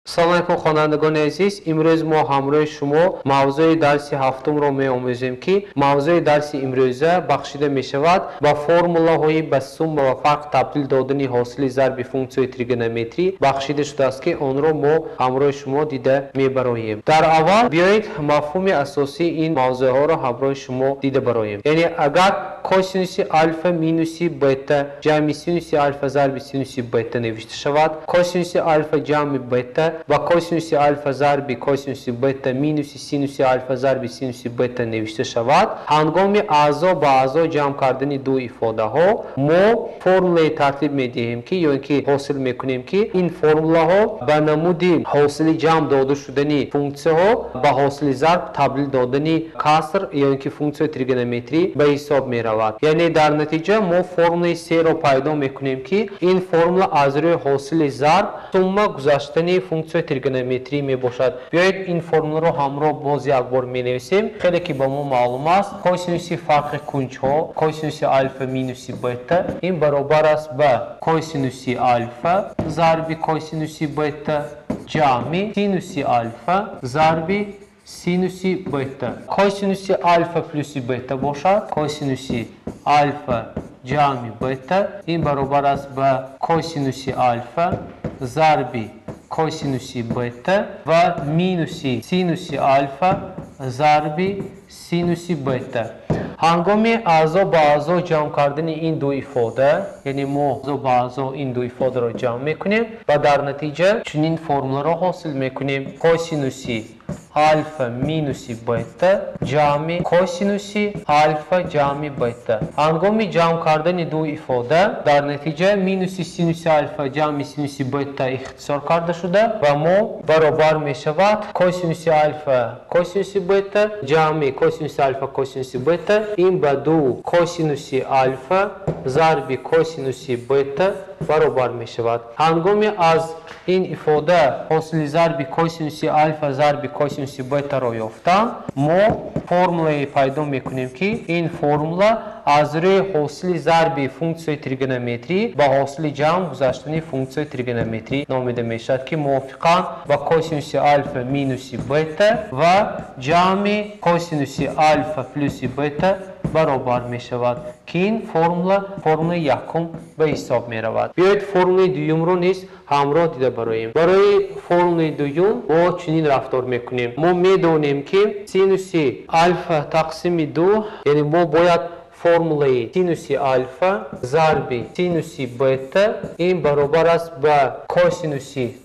Салом алейкум, хонандагони азиз. Имрӯз мо ҳамроҳи шумо мавзӯи дарси ҳафтумро меомӯзем, ки мавзӯи дарси имрӯза бахшида мешавад ба формулаҳои ба сумма ва фарқ табдил додани ҳосили зарби функсияи тригонометрӣ бахшида шудааст, ки онро мо ҳамроҳи шумо дида мебароем. Дар аввал биёед мафҳуми асосии ин мавзӯъҳоро ҳамроҳи шумо дида бароем. Яъне агар косинуси алфа минуси бета ҷамъи синуси алфа зарби синуси бета навишта шавад, косинуси алфа ҷамъи бета ва косинуси алфа зарби косинуси бета минуси синуси алфа зарби синуси бета навишта шавад, ҳангоми аъзо ба аъзо ҷамъ кардани ду ифодаҳо мо формулаи тартиб медиҳем, ки ё ин ки ҳосил мекунем, ки ин формулаҳо ба намуди ҳосили ҷамъ дода шудани функсияҳо ба ҳосили зарб табдил додани каср ё ин ки функсияи тригонометрӣ ба ҳисоб меравад. Яъне дар натиҷа мо формулаи серо пайдо мекунем, ки ин формула аз рӯи ҳосили зарб сумма гузаштани функсияи тригонометрӣ мебошад. Биёед ин формуларо ҳамроҳ боз як бор менависем. Хеле ки ба мо маълум аст, косинуси фарқи кунҷҳо, косинуси алфа минуси бета, ин баробар аст ба косинуси алфа зарби косинуси бета ҷамъи синуси алфа зарби синуси бета. Косинуси алфа плюси бета бошад, косинуси алфа ҷамъи бета ин баробар аст ба косинуси алфа зарби косинуси бета ва минуси синуси алфа зарби синуси бета. Ҳангоми аъзо ба аъзо ҷамъ кардани ин ду ифода, яъне мо аъзо ба аъзо ин ду ифодаро ҷамъ мекунем ва дар натиҷа чунин формуларо ҳосил мекунем: косинуси алфа минуси бета ҷамъи косинуси алфа ҷамъи бета. Ҳангоми ҷамъ кардани ду ифода дар натиҷа минуси синуси алфа ҷамъи синуси бета ихтисор карда шуда ва мо баробар мешавад косинуси алфа косинуси бета ҷамъи косинуси алфа косинуси бета ин ба ду косинуси алфа зарби косинуси бета баробар мешавад. Ҳангоми аз ин ифода ҳосили зарби косинуси алфа зарби косинуси бетаро ёфтан, мо формулае пайдо мекунем, ки ин формула аз рӯи ҳосили зарби функсияи тригонометрӣ ба ҳосили ҷамъ гузаштани функсияи тригонометрӣ номида мешавад, ки мувофиқан ба косинуси алфа минуси бета ва ҷамъи косинуси алфа плюси бета баробар мешавад, ки ин формула формулаи якум ба ҳисоб меравад. Биёед формулаи дуюмро низ ҳамроҳ дида бароем. Барои формулаи дуюм мо чунин рафтор мекунем. Мо медонем, ки синуси алфа тақсими ду, яъне мо бояд формулаи синуси алфа зарби синуси бета ин баробар аст ба косинуси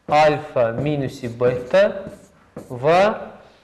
алфа минуси бета ва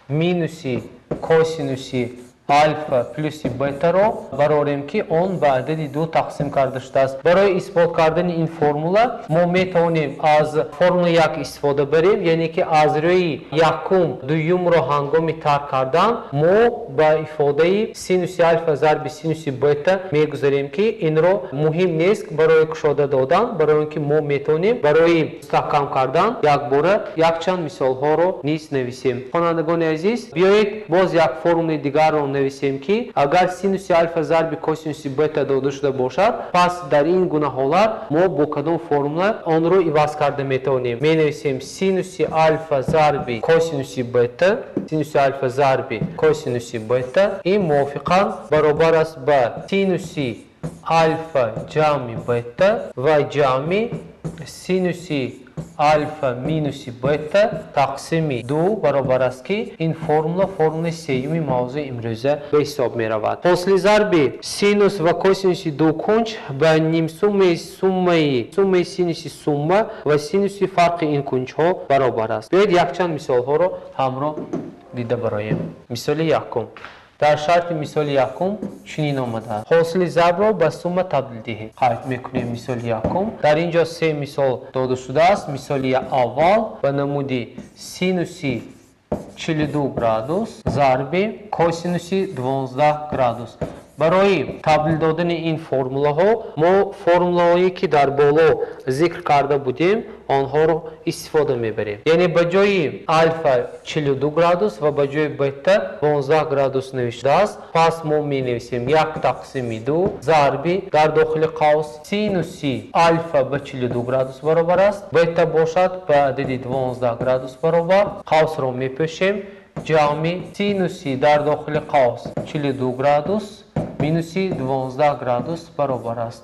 минуси косинуси алфа плюси бетаро барорем, ки он ба адади ду тақсим карда шудааст. Барои исбот кардани ин формула мо метавонем аз формулаи як истифода барем, яъне ки аз рӯи якум дуюмро ҳангоми тарк кардан мо ба ифодаи синуси алфа зарби синуси бета мегузарем, ки инро муҳим нест барои кушода додан, барои он ки мо метавонем барои мустаҳкам кардан якбора якчанд мисолҳоро низ нависем. Хонандагони азиз, биёед боз як формулаи дигарро нависем, ки агар синуси алфа зарби косинуси бета дода шуда бошад, пас дар ин гуна ҳолат мо бо кадом формула онро иваз карда метавонем? Менависем синуси алфа зарби косинуси бета, синуси алфа зарби косинуси бета ин мувофиқан баробар аст ба синуси алфа ҷамъи бета ва ҷамъи синуси алфа минуси бета тақсими ду баробар аст, ки ин формула формулаи сеюми мавзӯи имрӯза ба ҳисоб меравад. Ҳосили зарби синус ва косинуси ду кунҷ ба нимсуммаи суммаи суммаи синуси сумма ва синуси фарқи ин кунҷҳо баробар аст. Биёед якчанд мисолҳоро ҳамроҳ дида бароем. Мисоли якум. Дар шарти мисоли якум чунин омадааст: ҳосили зарбро ба сумма табдил диҳед. Қайд мекунем мисоли якум. Дар ин ҷо се мисол дода шудааст. Мисоли аввал ба намуди синуси 42 градус зарби косинуси 12 градус. Барои табдил додани ин формулаҳо мо формулаҳое ки дар боло зикр карда будем, онҳоро истифода мебарем. Яъне ба ҷои алфа 42 градус ва ба ҷои бета 12 градус навиштааст. Пас мо менависем 1 тақсими 2 зарби дар дохили қавс синуси алфа ба 42 градус баробар аст, бета бошад ба адади 12 градус баробар. Қавсро мепӯшем, ҷамъи синуси дар дохили қавс 42 градус минуси 12 градус баробар аст.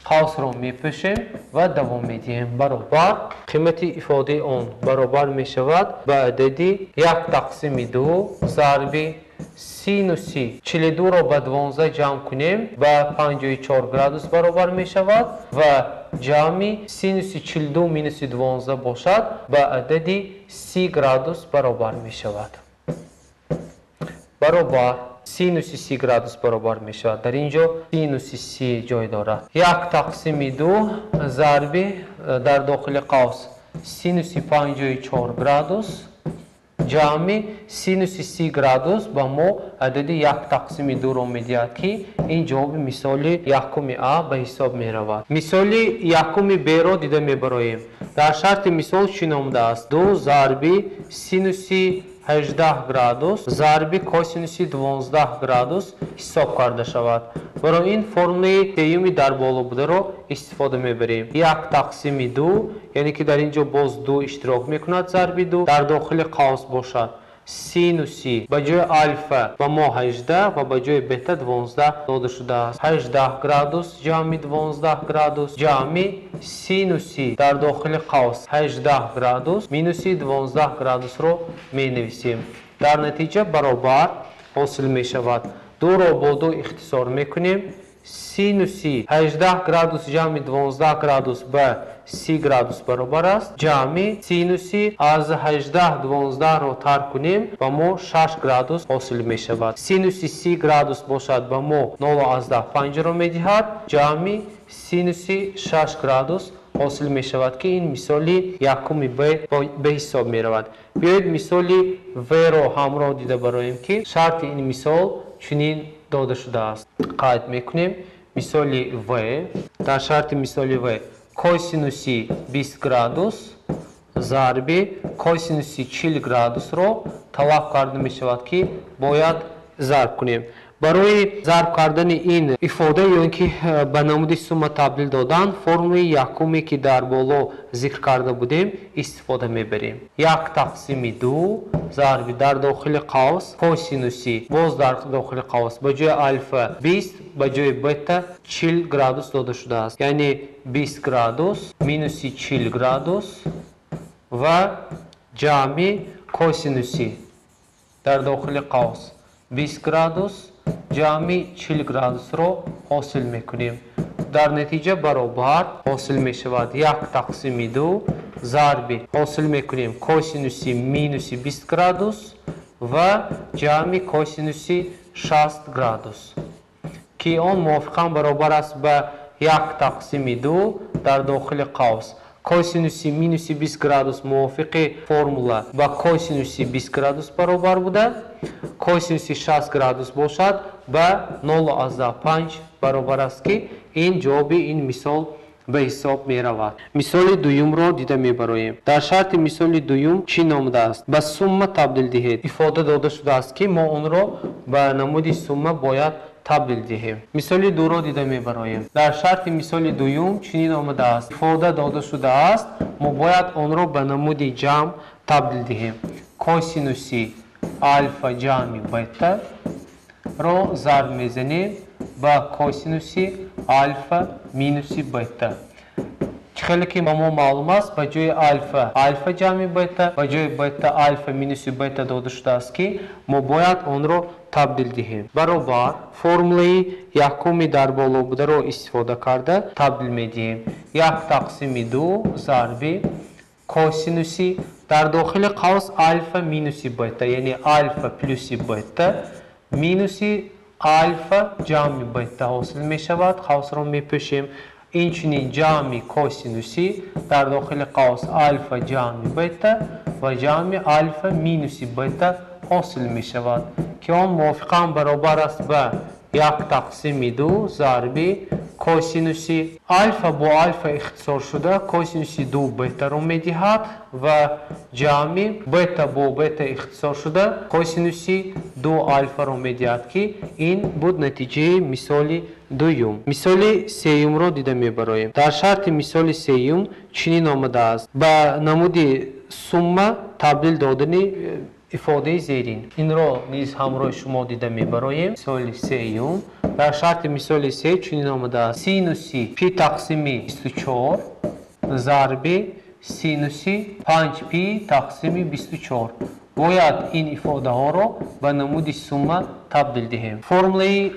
Қавсро мепӯшем ва давом медиҳем. Баробар қимати ифодаи он баробар мешавад ба адади 1 тақсими 2 зарби синуси 42-ро ба 12 ҷамъ кунем, ба 54 градус баробар мешавад ва ҷамъи синуси 42 минуси 12 бошад ба адади 30 градус баробар мешавад. Баробар синуси 30 градус баробар мешавад. Дар ин ҷо синуси 30 ҷой дорад. 1 тақсими 2 зарби дар дохили қавс синуси 54 градус ҷамъи синуси 30 градус ба мо адади 1 тақсими 2-ро медиҳад, ки ин ҷавоби мисоли якуми А ба ҳисоб меравад. Мисоли якуми Б-ро дида мебароем. Дар шарти мисол чӣ номдааст? 2 зарби синуси 18 градус зарби косинуси 12 градус ҳисоб карда шавад. Барои ин формулаи сеюми дар боло бударо истифода мебарем. 1 тақсими 2, яъне ки дар ин ҷо боз 2 иштирок мекунад зарби 2, дар дохили қавс бошад синуси ба ҷои алфа ба мо 18 ва ба ҷои бета 12 дода шудааст. 18 градус ҷамъи 12 градус ҷамъи синуси дар дохили қавс 18 градус минуси 12 градусро менависем. Дар натиҷа баробар ҳосил мешавад. 2-ро бо 2 ихтисор мекунем. Синуси 18 градус ҷамъи 12 градус ба 30 градус баробар аст. Ҷамъи синуси аз 18 12-ро тарк кунем, ба мо 6 градус ҳосил мешавад. Синуси 30 градус бошад ба мо 0,5-ро медиҳад. Ҷамъи синуси 6 градус ҳосил мешавад, ки ин мисоли якуми Б ба ҳисоб меравад. Биёед мисоли В-ро ҳамроҳ дида бароем, ки шарти ин мисол чунин дода шудааст. Қайд мекунем мисоли В. Дар шарти мисоли В косинуси 20 градус зарби косинуси 40 градусро талаб карда мешавад, ки бояд зарб кунем. Барои зарб кардани ин ифода ё ин ки ба намуди сумма табдил додан формулаи якуме ки дар боло зикр карда будем истифода мебарем. 1 тақсими 2 зарби дар дохили қавс косинуси боз дар дохили қавс ба ҷои алфа 20 ба ҷои бета 40 градус дода шудааст. Яъне 20 градус минуси 40 градус ва ҷамъи косинуси дар дохили қавс 20 градус ҷамъи 40 градусро ҳосил мекунем. Дар натиҷа баробар ҳосил мешавад 1 тақсими 2 зарби ҳосил мекунем косинуси минуси 20 градус ва ҷамъи косинуси 60 градус, ки он мувофиқан баробар аст ба 1 тақсими 2 дар дохили қавс косинуси минуси 20 градус мувофиқи формула ба косинуси 20 градус баробар буда, косинуси 60 градус бошад ба 0,5 баробар аст, ки ин ҷавоби ин мисол ба ҳисоб меравад. Мисоли дуюмро дида мебароем. Дар шарти мисоли дуюм чӣ номдааст? Ба сумма табдил диҳед. Ифода дода шудааст, ки мо онро ба намуди сумма бояд табдил диҳем. Мисоли дуро дида мебароем. Дар шарти мисоли дуюм чунин омадааст. Ифода дода шудааст, мо бояд онро ба намуди ҷамъ табдил диҳем. Косинуси алфа ҷамъи бета ро зарб мезанем ба косинуси алфа минуси бета. Чӣ хеле ки ба мо маълум аст, ба ҷои алфа алфа ҷамъи бета, ба ҷои бета алфа минуси бета дода шудааст, ки мо бояд онро табдил диҳем. Баробар формулаи якуми дар боло бударо истифода карда табдил медиҳем. 1 тақсими 2 зарби косинуси дар дохили қавс алфа минуси бета, яъне алфа плюси бета минуси алфа ҷамъи бета ҳосил мешавад. Қавсро мепӯшем. Инчунин ҷамъи косинуси дар дохили қавс алфа ҷамъи бета ва ҷамъи алфа минуси бета ҳосил мешавад, ки он мувофиқан баробар аст ба 1 тақсими 2 зарби косинуси алфа бо алфа ихтисор шуда косинуси 2 бетаро медиҳад ва ҷамъи бета бо бета ихтисор шуда косинуси 2 алфаро медиҳад, ки ин буд натиҷаи мисоли дуюм. Мисоли сеюмро дида мебароем. Дар шарти мисоли сеюм чунин омадааст: ба намуди сумма табдил додани ифодаи зерин. Инро низ ҳамроҳи шумо дида мебароем. Мисоли сеюм. Дар шарти мисоли се чунин омадааст: синуси пи тақсими 24 зарби синуси 5 пи тақсими 24. Бояд ин ифодаҳоро ба намуди сумма табдил диҳем. Формулаи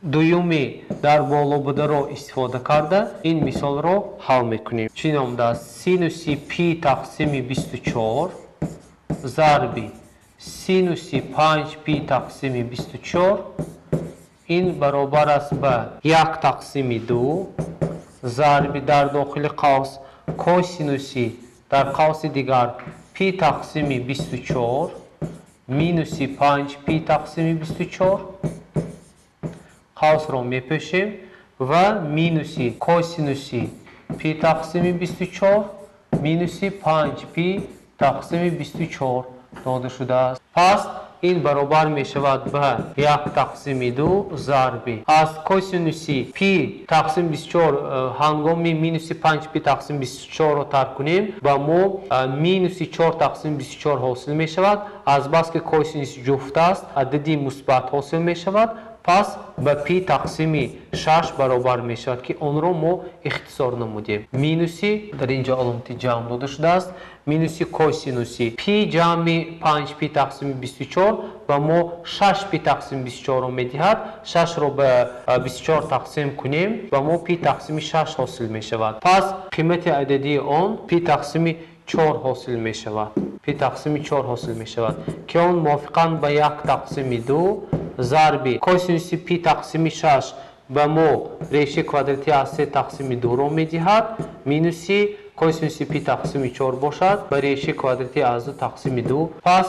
дуюми дар боло бударо истифода карда ин мисолро ҳал мекунем. Чунин омадааст: синуси пи тақсими 24 зарби синуси 5 пи тақсими 24 ин баробар аст ба 1 тақсими 2 зарби дар дохили қавс косинуси дар қавси дигар пи тақсими 24 минуси 5 пи тақсими 24 қавсро мепӯшем ва минуси косинуси пи тақсими 24 минуси 5 пи тақсими 24 дода шудааст. Пас ин баробар мешавад ба 1 тақсими 2 зарби аз косинуси пи тақсими 24 ҳангоми минуси 5 пи тақсими 24-ро тарк кунем ба мо минуси 4 тақсими 24 ҳосил мешавад. Азбаски косинус ҷуфт аст, адади мусбат ҳосил мешавад. Пас ба пи тақсими 6 баробар мешавад, ки онро мо ихтисор намудем. Минуси дар ин ҷо аломати ҷамъ дода шудааст. Минуси косинуси пи ҷамъи 5 пи тақсими 24 ба мо 6 пи тақсими 24-ро медиҳад. 6-ро ба 24 тақсим кунем ба мо пи тақсими 6 ҳосил мешавад. Пас қимати ададии он пи тақсими 4 ҳосил мешавад. Пи тақсими 4 ҳосил мешавад, ки он мувофиқан ба 1 тақсими 2 зарби косинуси пи тақсими 6 ба мо решаи квадрати аз 3 тақсими 2-ро медиҳад, минуси косинуси пи тақсими 4 бошад ба решаи квадрати аз 2 тақсими 2. Пас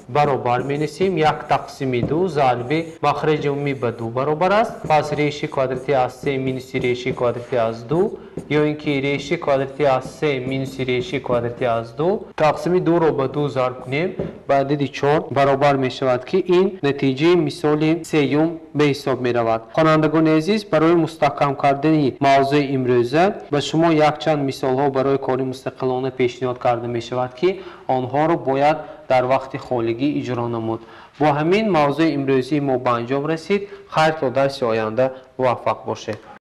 баробар менависем 1 тақсими 2 зарби махраҷи умумӣ ба 2 баробар аст. Пас решаи квадрати аз 3 минуси решаи квадрати аз 2 ё ин ки решаи квадрати аз 3 минуси решаи квадрати аз 2 тақсими 2-ро ба 2 зарб кунем ба адади 4 баробар мешавад, ки ин натиҷаи мисоли сеюм ба ҳисоб меравад. Хонандагони азиз, барои мустаҳкам кардани мавзӯи имрӯза ба шумо якчанд мисолҳо барои кори мустақилона пешниҳод карда мешавад, ки онҳоро бояд дар вақти холигӣ иҷро намуд. Бо ҳамин мавзӯи имрӯзии мо ба анҷом расид. Хайр, то дарси оянда муваффақ бошед.